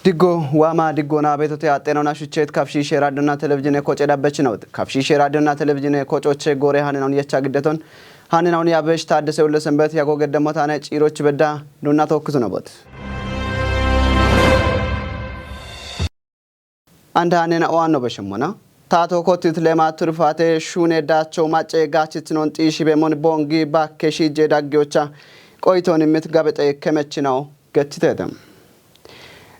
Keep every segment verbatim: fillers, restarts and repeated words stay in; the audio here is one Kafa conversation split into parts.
Diggo waama diggoona beetote axxeenoona shucheet kafshiishe raadiyonna televizhiine koce dhabbechinote. Kafshiishe raadiyonna televizhiine kocoche goore haninawun yecha giddeton haninawun yabesh taaddese ulle sembet yago geddemmotaane ciiroch bedda dunna tookkisuna bot. Anda hanena owaanno beshemmona. Taato kottit lemaa turfaate shuune daacho macce gaachittinon xiishibeemon boongi baakke shiijje daggiyocha qoyitoon immit gabexe kemechinawo gettiteete.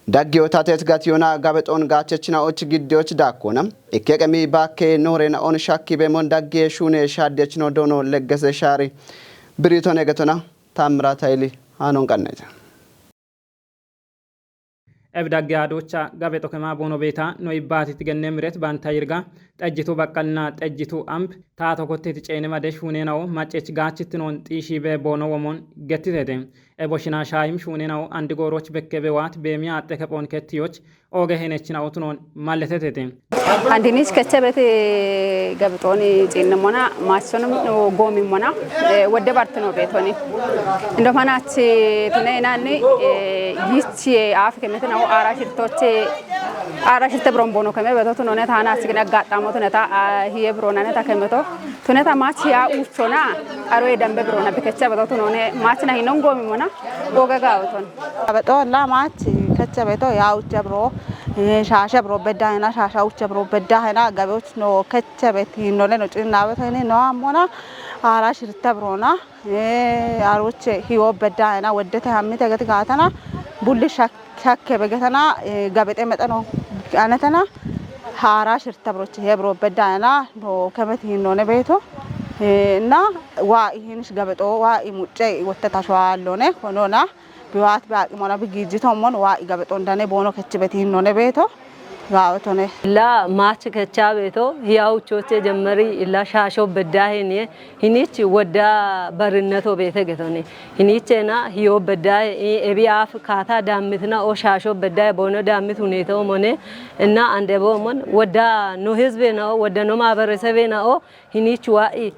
Daggiyo tatet gatiyona gabexon gaachechina och giddiyoch daakkoona. Ikke qemi baakke noorena on shakki beemon daggiye shuune shaaddiyechino doono leggese shaari. Biriton egetona Taammirat Hayili haanon qannete. Ebi dagge aadoocha gabexo kema boono beeta no ibbaati tigenne miret baanta yirga xejjitu baqqalina xejjitu amb taato kotteti ceene made shuuneenawo maccech gaachittinon xiishibe boono womon gettitete. Ebo shina shaayim shuuneenawo andi gooroch bekke bewaat beemi aaxxe kephoon kettiyoch ooge henechina utunon malletetete. Andinich keche beti gabixooni xiinnimona maachsonim goomimmona wodde bartino beetoni. Indomanachi tune inanni yichi aaf kemetinawo aara shirtoche aara shirte birombono keme beto tunone taanachi gina aggaxxamo tuneta hiye bironaneta kemeto tuneta maachi yaa uuchona aroye dambe birona bikecha beto tunone maachina hinon goomimmona ooge gaawoton. Gabexo la maachi kecha beto yaa ucha biro shaasha biro bedda hena shaasha ucha biro bedda hena gabeoch no kecha beti nole no cinnawe tani no ammona aara shirta birona aroche hiwo bedda hena weddete hammite gati gaatana bulli shakke begetana gabexe mexeno anetana haara shirta biroche he biro bedda hena no kemeti none beeto na waa ihinish gabexo waa imucce wotte tashwaalone konona biwaat baaqimona bigiijjitommon waa igabexon dane boono kechibeti hinnone beeto gaawetone. Illa maach kechaa beeto hiyaa uchoche jemmeri illa shaasho beddaa heniye hinich wodda barinneto beete getone hinichena hiyo beddaa ebi aaf kaata daammitna o shaasho beddaa boono daammit huneto mone inna ande boomon wodda no hizbe nao wodda no maaberesebe nao Hinichi wa'i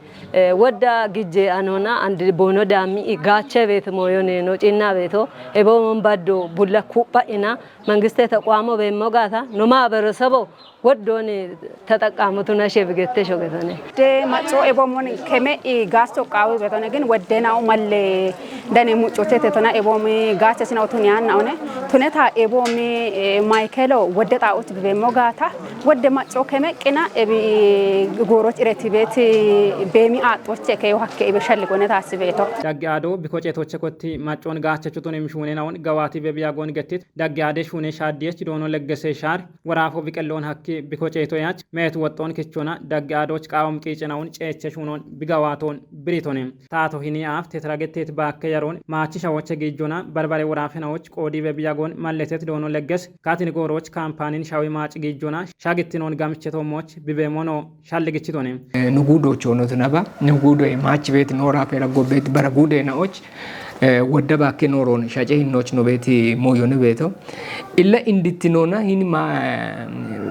wodda gijje anona andi boono daammi gaache beeti mooyo neeno cinna beeto ebo mon baddo bulla kupha ina mangiste taqwaamo beemmo gaata no maaberesebo woddooni taxaqqaamotu nashe bigette shogetone. De macco ebo mon keme i gaacho qaawi betone gin weddenao malle dane muccochete tona ebomi gaacha sina otuni anna one tuneta ebomi maykelo wodde xaa'och bibeemmo gaata wodde macco keme qina ebi gooroch ireti beeti beemi aaxxoche keyo hakke ibe shalli gone taasibeeto. Dagge aado biko ceetoche kotti maccoon gaachachu tuni mishuune naon gawaati bebiya goon gettit dagge aade shuune shaaddiyeech doono leggese shaar Woraafo biqelloon hakki biko ceetoyaach meet woxxoon kichona dagge aadooch qaawam qiicenawun ceeche shuunoon bigawaatoon biritone. Taato hini aaf tetragetteet baakke yaroon maachi shawoche giijjona barbare woraafenawoch qoodiibe biyagoon malletet doono legges katin goorooch kaampaanin shawi maaci giijjona shagittinoon gamichetoomooch bibeemono shalligichitone. Nuguudoch hoonot naba nuguudoye maachi beet nooraafera gobbeet bara guudeenaoch wodda baakke nooroon shace hinnoch no beeti mooyone beeto. Illa indittinoona hin ma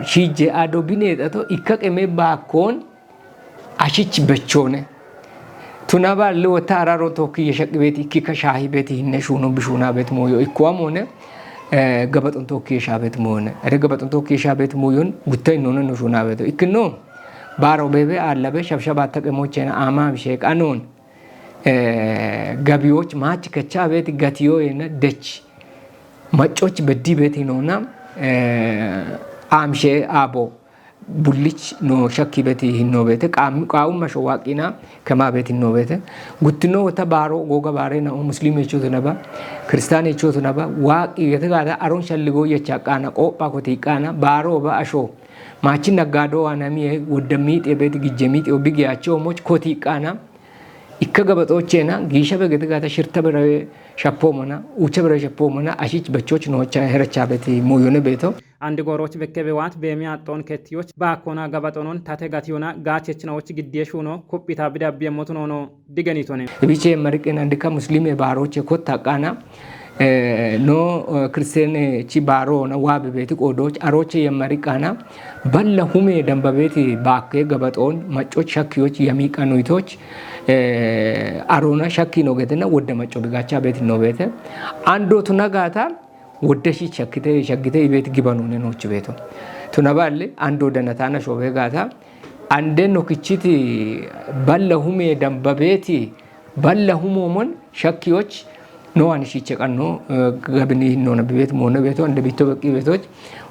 shiijje ado bineexato ikka qeme baakkoon ashich bechoone. Tuna baalli wotta araroon tookkiye shaqqi beeti ikkikka shaahi beeti hinne shuuno bishuuna beet mooyo ikkuwa moone gabaxon tookkiye shaa beet moone. Ere gabaxon tookkiye shaa beet mooyon gutta innoona no shuuna beeto. Ikkinno baaro beebe aallabe shabshabaatta qemoocheena aamaam sheeqa noon. Gabiyoch maach kecha beeti gatiyo yena dech maccoch beddi beeti noona amshe aabo bullich no shakki beeti hinno beete qaawumma sho waaqina kema beeti hinno beete guttino wota baaro googa baare na muslime chotu naba kristane chotu naba waaqi yete gaada aron shalligo yecha qaana qoopha koti qaana baaro ba asho maachi naggaado waanamiye wodda miixe beeti gijje miixe obi giyacho moch koti qaana Ikka gabaxoochcheena giishabe gede gaata shirtta birawe shappoomona, uucha birawe shappoomona, ashich bachchooch noocha herachaabeeti mooyone beeto. Andi goorooch bekke bewaat beemi axxoon kettiyoch baakkoona gabaxonon tate gatiyona gaachechinawoch giddiye shuuno kuphita bidabbiye motunoono digenitone. Ebiche yemmariqen andika muslime baarooche kotta qaana Eh, no eh, Kiristiyene chi baaro na waabe beeti qoodooch arooche yemmari qaana balla hume damba beeti baakke gabaxoon maccoch shakkiyoch yami qanuytoch eh, aroona shakki no geetena wodda macco bigaacha beeti no beete. Andootu nagaata Wodda shi shakkite, shaggite ibeeti gibanone nochi beeto. Tuna balle ando danatana shobe gata. Ande nokichiti balla hume dambabeti, balla humomon shakkiyoch no ani shiche qanno, eh, gabini nona bibet mona beto, ande bito beqi betoch,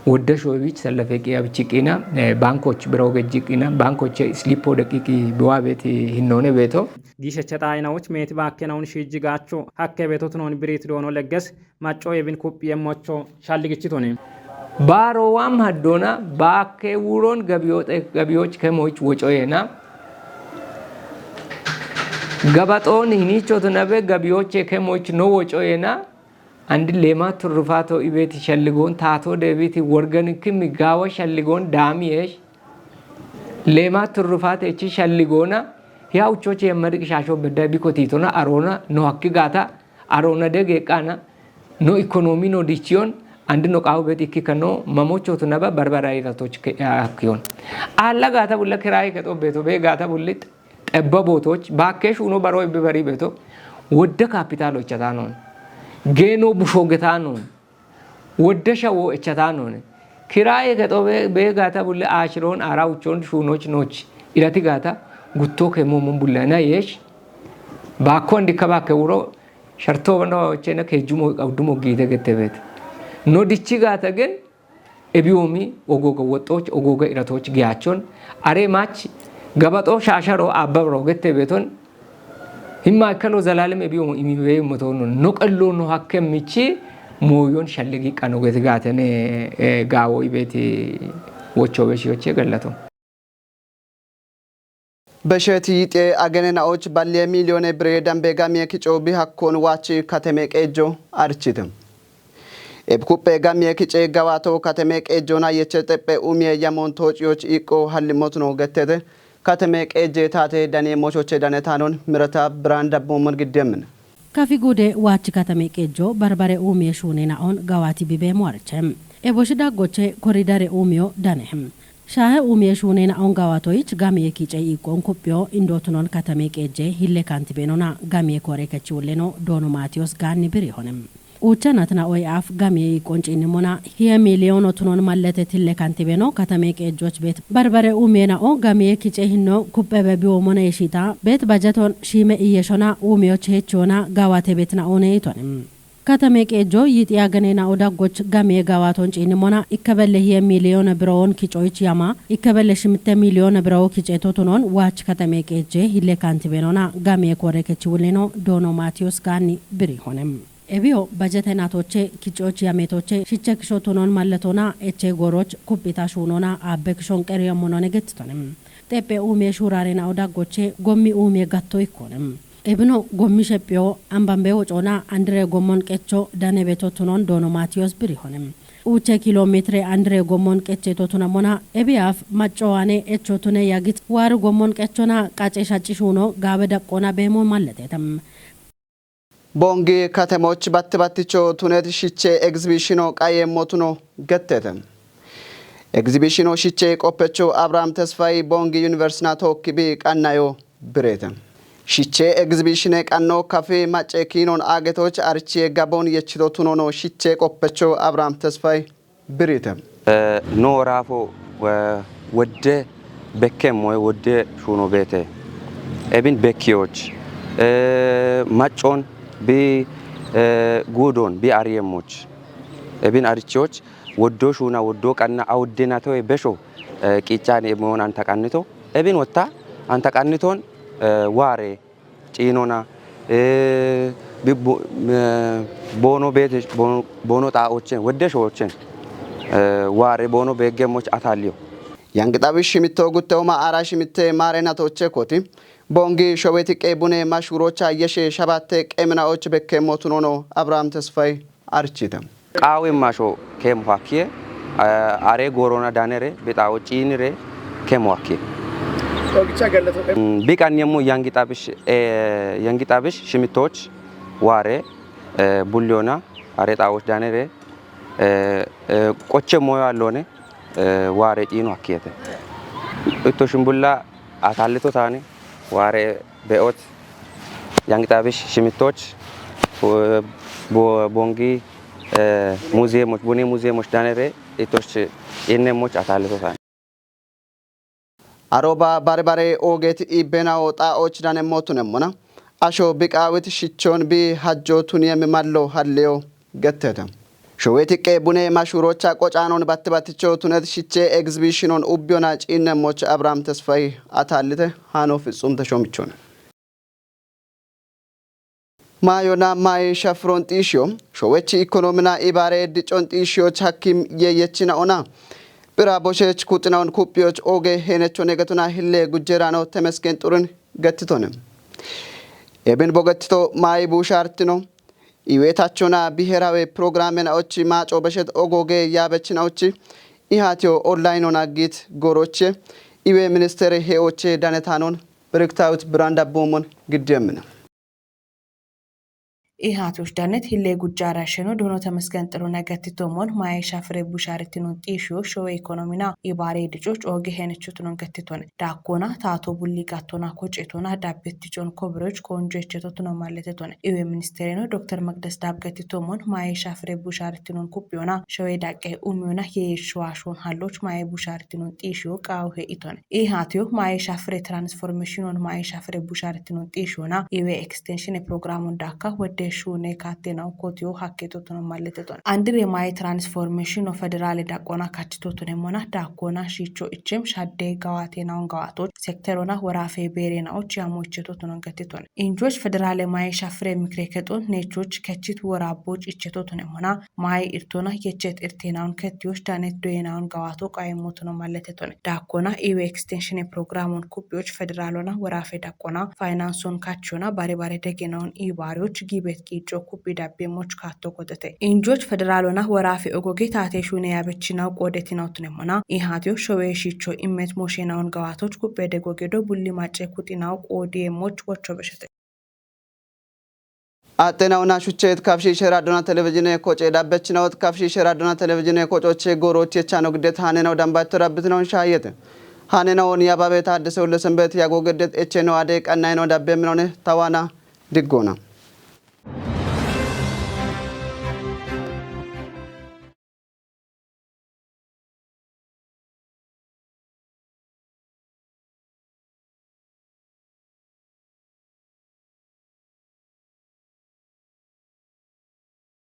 wodda shobe bich sallafe qiya bichi qina, eh, bankoch biro gejji qina, bankoch slipo deqiqi biwa beti hinnone beto. Giishacha xaayinawoch meeti baakke nawun shiijji gaacho hakke beto tunon birit doono legges macco yebin kuphi yemmocho shalligichitone. Baaro waam haddona baakke wuron gabiyote, gabiyoch kemoch wocoyena. Gabaxon hinichot nabe gabiyoche kemoch no wocoyena. Andi leema turrufato ibeti shalligon tato debiti worgan kimi gawa shalligon damiyesh. Leema turrufate chi shalligona ya uchoche yamari shasho bedda biko titona arona no hakki gata, arona dege qana, no ekonomi no dichiyon, andi no qawu beti kikano mamocho tunaba barbara ira toch ke, a, kiyon. Alla gata bulla kirai ke to beto be gata bullit. Ebba bootoch, baakkee shuuno baroo ebbe barii beto, wodda kaapitaalo echataanoon, geeno bushooge taanoon, wodda shawoo echataanoon, kiraaye kexo bee, bee gaata bulle aashiroon aaraa uchoon shuunoch nooch, irati gaata guttoo kee moomon bullana yeesh, baakko andikka baakke wuro shartoo banda waawachena keejjumo qawdumo giite gette beete. No dichi gaata gen, Ebiyomi ogoga woxxoch, ogoga iratoch giyachon, are mach gabaxo shasharo abbabro gette beton, himma ikkalo zalalim ebiyomo imibe motono, no qello no hakke michi moyon shalligi qano geti gatene, eh, gawo ibeti wocho beshiyoche gallato. Besheti yixe agene na'och balye milyone bire dambe gamye kico bi hakkon wachi kateme qejo archite. Ebkuppe gamye kice gawato kateme qejona yeche xeppe umye yamon tociyoch iqqo hallimotno gettete. Kateme qeje tate dane mochoche dane tanon mirata branda bomon giddemin. Kafi gude wachi kateme qejo barbare umye shune na'on gawati bibe moarche. Eboshi daggoche koridare umyo dane. Shahe umye shune na'on gawatoyich gamye kice iqqon kuppiyo indotunon kateme qeje hille kantibenona gamye kore kechi ulleno doono Maatiyos gaanni biri honem. Ucha natna oy af gamye iqqon cinimona hiye miliyono tunon mallete tille kantibeno kateme qejoch bet barbare umye na'o gamye kice hinno kuppebe biwomona yeshita bet bajeton shime iyeshona umyoch hechona gawate bet na'one itonem. Katame qejo yixi agane na'o daggoch gamye gawaton ciinimona ikkebelle hiye miliyone biroon kicoyich yama ikkebelle shimitte miliyone biroo kiceto tunon waach katame qeje hille kantibenona gamye kore kechi wulino doono Maatiyos gaanni biri honem. Ebiyo bajete natoche kicoch yametoche shiche kisho tunon malletona eche goroch kuppita shuunona abbe kishon qeriyo monone gettitonem. Xeppe umiye shuurare na'o daggoche gommi umiye gatto ikkonem. Ebino gommi shephiyo ambambe wocona andire gommon qecho dane beto tunon doono Maatiyos biri honem. Uche kilometre andire gommon qeche to tunamona ebiyaf maccowane echo tune yagit waari gommon qechona qace shacci shuuno gaabe daqqona beemo malletetem. Bongi katemoch batti batticho tunet shiche egzibishino qaye motuno gettete. Egzibishino shiche qoppecho Abraham Tesfayi Bongi Yuniversina tookki bi qannayo birete. Shiche egzibishine qanno kafe macce kiinon agetoch archiye gabon yechito tunono shiche qoppecho Abraham Tesfayi birite. Eh, no raafo, eh, wodde bekkemmo, eh, wodde shuuno beete. Ebin bekkiyoch, eh, maccon bi, eh, guudon bi ariyemmoch. Ebin arichiyoch woddo shuuna, woddo qanna, awodde natoye besho, eh, qiccani emiyon anta qannito. Ebin wotta anta qanniton, eh, waare ciinona, eh, bi-, bo-, eh, boono beete, boono, boono xaa'ochen, wedde shoochen, eh, waare boono beeggemmoch atalliyo. Yangi xabi shimitto gutte uma ara shimitte maare natoche koti. Bongi showeti qebune mashhurocha yeshe shabatte qeminaoch bekkemmo tunono Abraham Tesfayi. Archite. Qaawi masho kemo hakkiye, eh, are gorona danere, bixawo ciinire kemo hakkiye. Ogicha gallato. Mm, biqan yemmo yangi xabish, eh, yangi xabish shimittoch waare, eh, bulliyona, are xawoch danere, eh, eh, qoche moyo allone, eh, waare ciino hakkiyete. Itto shimbulla atallito taani waare be'ot, yangi xabish shimittoch, bo-, bo-, bongi, muziyemoch, bune muziyemoch danere itoch innemoch atalito tan. Aroba barbare oget ibenawo xa'och danemmo tunemmona. Asho biqawit shichon bi hajjo tuniyem mallo halleyo gettete. Showet iqqe bune mashurocha qocanon battibaticho tunet shiche exhibitionon ubbiyona ciinnemmoch Abraham Tesfay ataalite hano fitsum teshomichon. Mayona may shafron xishiyo, showechi ikonomina ibare dicon xishiyoch hakkim yeyechina ona. Bira boshech kuxinaun kuppiyoch oge henechon egetona hille gujjerano temesken xurin gettitone. Ebin bogettito may bushartino. Iwetachona biherawe programen ochi maco beshet ogoge yabechina ochi. Ihatiyo online ona git goroche. Iwe ministere he oche danetanon Briktawit Branda Bumon giddemina. Ihatush danet hille gujjara sheno dono temesken xiruna gettitomon maye shafre busharetinon xishiyo showe ekonomina ibare dicoch oge henechutnon gettiton. Dakkona tato bulli gattona kocetona dabbettichon kobiroch konjo echetotuno malleteton. Iwe ministereno Doktor Maqdes Dab gettitomon maye shafre busharetinon kuppiyona showe daqqe umiyona ye shwashon halloch maye busharetinon xishiyo qawu he iton. Ihatiyo maye shafre transformationon maye shafre busharetinon xishiyona iwe extension programon dakka wedde shune kattena kotiyo hakketotuno malleteton. Andire maye transformation of federale daqqona kattitotunemona dakkona shicho ichem shadde gawatenaon gawatoch sekterona worafe berenaoch yamo echetotuno gettiton. Injoch federale maye shafre mikre kexon nechoch kechit worabboch echetotunemona maye irtona yechet irtenaon kettiyoch danet doyenaon gawato qayemotuno malleteton. Dakkona iwe extension programon kuppiyoch federalona worafe daqqona finanson kachona bare bare degenaon ibariyoch gibet qico kuppi dabbemoch katto qodete. Injoch federalona worafe ogoge tate shune yabechinaw qodetinaw tunemona. Ihatiyo showe shicho immet moshenaon gawatoch kuppe dego gedo bulli mace kuxinaw qodiyemoch wocho beshete. Atena una shuchet kafshi shera dona televizine koce dabbechinaw kafshi shera dona televizine kocoche goroche chano gdet hanena dambato dabbitinaw shayete. Hanena on yababe taddese ulle sembet yago gdet echeno ade qannayno dabbe minone tawana diggona.